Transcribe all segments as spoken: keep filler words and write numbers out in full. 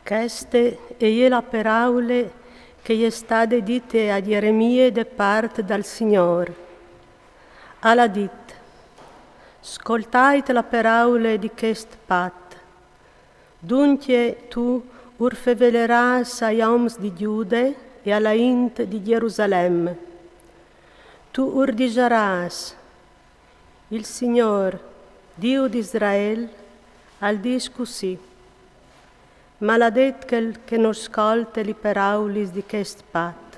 Cheste e je la peraule che e je stade dite a Jeremie de part dal Signôr. Al à dit: Scoltait la peraule di chest pat. Duncje tu ur fevelerâs ai oms di Gjude e a la int di Jerusalem. Tu ur disarâs: Il Signôr, Diu di Israel, al dîs cussì: Maladet chel che no scolte li peraulis di chest pat,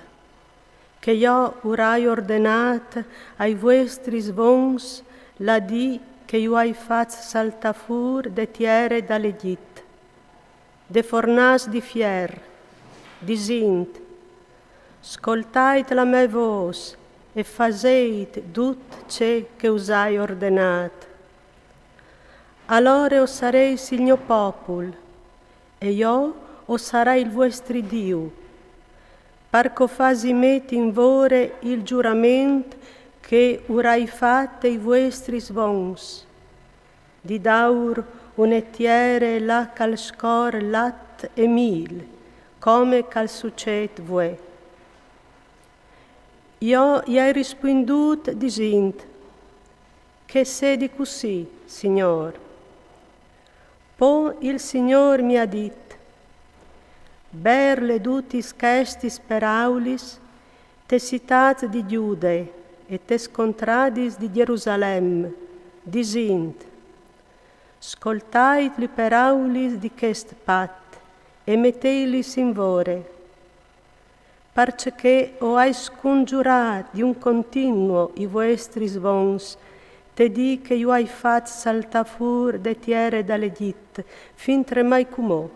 che jo ur ai ordenât ai vuestris vons la dì che ju ai fats saltâ fûr de tiere dal Egjit, de fornâs di fier, disint: Scoltait la mê vôs e faseit dut ce che us ai ordenât. Alore o sareis il gno popul, e jo o sarai il vuestri Diu, par che o fasi met in vore il jurament che ur ai fat ai vuestris vons, di dâur une tiere là ch'al scor lat e mîl, come ch'al sucêt vuê. Jo i ai rispuindût disint: Che sedi cussì, Signôr. Po il Signôr mi à dit: Berle dutis chestis peraulis tes citâts di Gjude e tes contradis di Jerusalem, disint: Scoltait li peraulis di chest pat e meteilis in vore. Parcè che o ai sconjurât di un continui i vuestris vons, te dì che ju ai fat saltâ fûr de tiere dal Egjit, fintremai cumò,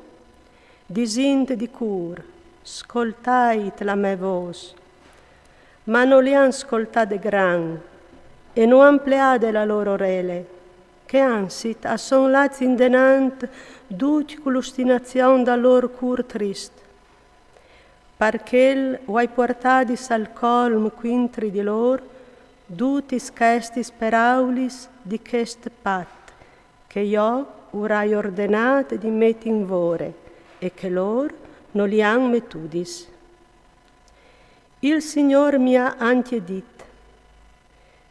disint di cûr: Scoltait la mê vôs. Ma no li àn scoltade gran, e no àn pleade la lôr orele, che ansit a son lâts indenant ducj cu l'ustinazion dal lôr cûr trist. Par chel o ai puartadis al colm cuintri di lôr dutis chestis peraulis di chest pat, che jo ur ai ordenât di met in vore e che lôr no li àn metudis. Il Signôr mi à ancje dit: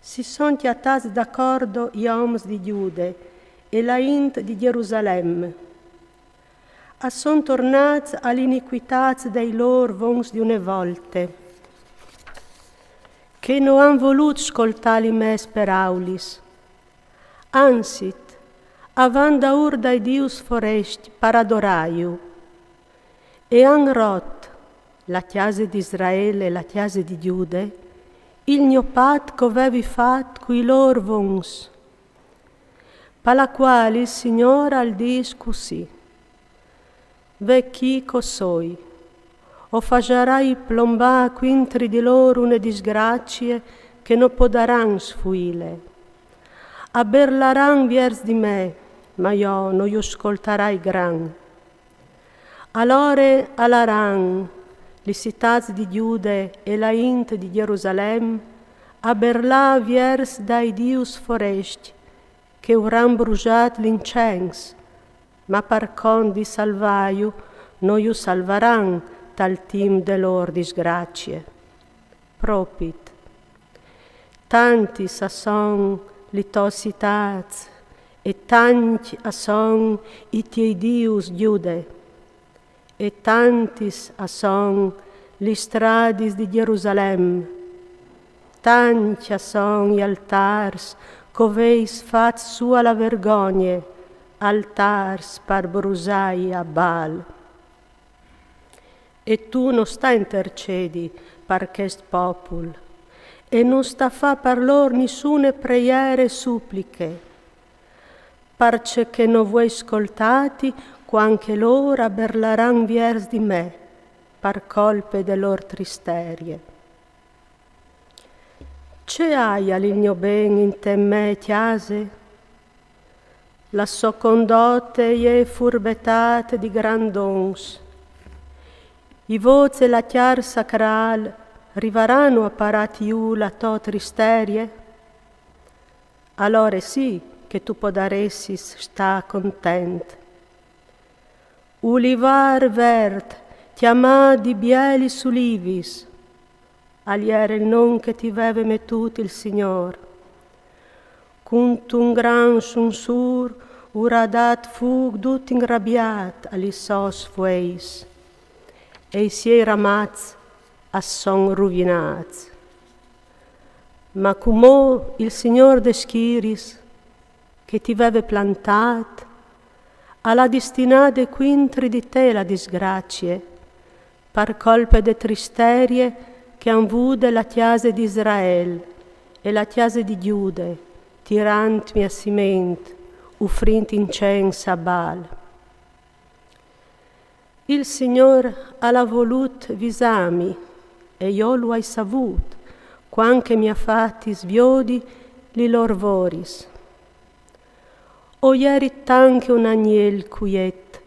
Si son cjatâts d'acordo i oms di Gjude e la int di Jerusalem. A son tornâts a l'inicuitât dai lôr vons di une volte, che no àn volût scoltâ li mês peraulis. Ansit, a van daûr dai dius forescj par adorâju. E àn rot, la cjase di Israel e la cjase di Gjude, il gno pat che o vevi fat cui lôr vons. Par la cuâl il Signôr al dîs cussì: Ve chi che o soi, o fasarai plombâ cuintri di lôr une disgracie che no podaran sfuîle. A berlaran viers di me, ma jo no ju scoltarai gran. Alore a laran li citâts di Gjude e la int di Jerusalem a berlâ viers dai dius forescj, che ur àn brusât l'incens, ma par cont di salvâju no ju salvaran tal timp de lôr disgracie. Propit. Tantis a son li tô citâts, e tancj a son i tiei dius, Gjude, e tantis a son li stradis di Jerusalem, tancj a son i altârs che o veis fat sù a la vergogne, altârs par brusâi a Baal. E tu no sta intercedi par chest popul, e no sta fâ par lôr nissune preiere e supliche, parcè che no vuei scoltâti cuant che lôr a berlaran viers di me, par colpe de lôr tristerie. Ce aial il gno ben inte mê cjase? La sô condote e je furbetât di grandons. I vôts e la cjar sacrâl rivarano a parâti jù la tô tristerie? Alore sì che tu podaressis stâ content. Ulivar vert, cjamât di bielis ulivis, al jere il non che ti veve metût il Signôr. Cuntun gran sunsûr u ra dât fûc dut inrabiât a lis sôs fueis, e i siei ramaçs a son ruvinâts. Ma cumò il Signôr des schiriis, che ti veve plantât, al à destinade cuintri di te la disgracie, par colpe de tristerie che a àn vude la cjase di Israel e la cjase di Gjude, tirantmi a siment, ufrint incens a Bal. Il Signôr al à volût visâmi, e jo lu ai savût, cuant che mi à fatis viodi li lôr voris. O jeri tant che un agnel cuiet,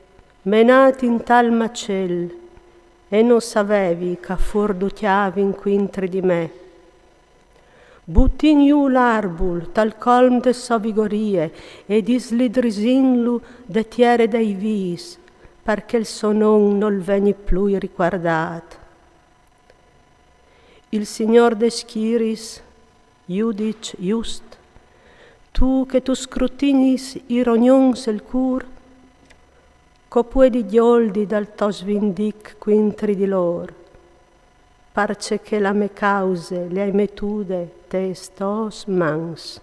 menât intal macel, e no savevi ch'a forducjavin cuintri di me. Butìn jù l'arbul tal colm de sô vigorie e dislidrisìnlu de tiere dai vîfs, par che il so non nol vegni plui ricuardât. Il Signôr des schiriis, judiç just, tu che tu scrutinis i rognons e il cûr, co puedi gjoldi dal to svindic cuintri di lôr, parcè che la mê cause le ai metude tes tôs mans.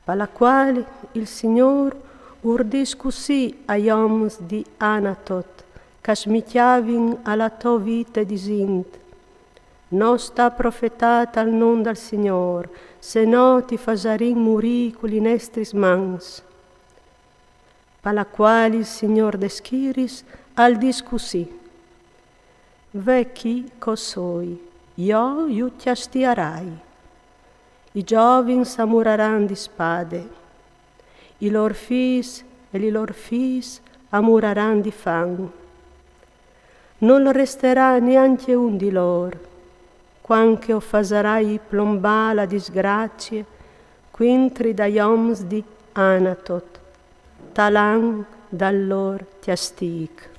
Pa la cuâl il Signôr ur dîs cussì ai oms di Anatot, ch'a smicjavin a la tô vite, disint: No sta a profetâ tal non dal Signôr, se no ti fasarìn murî cu li nestris mans. Pa la cuâl il Signôr des schiriis al dîs cussì: Ve chi ch'o soi, jo ju cjastiarai. I zovins a muraran di spade, i lôr fîs e li lôr fiis a muraran di fam. Nol resterà nancje un di lôr, cuant che o fasarai plombâ la disgracie cuintri dai oms di Anatot, tal an dal lôr cjastîc.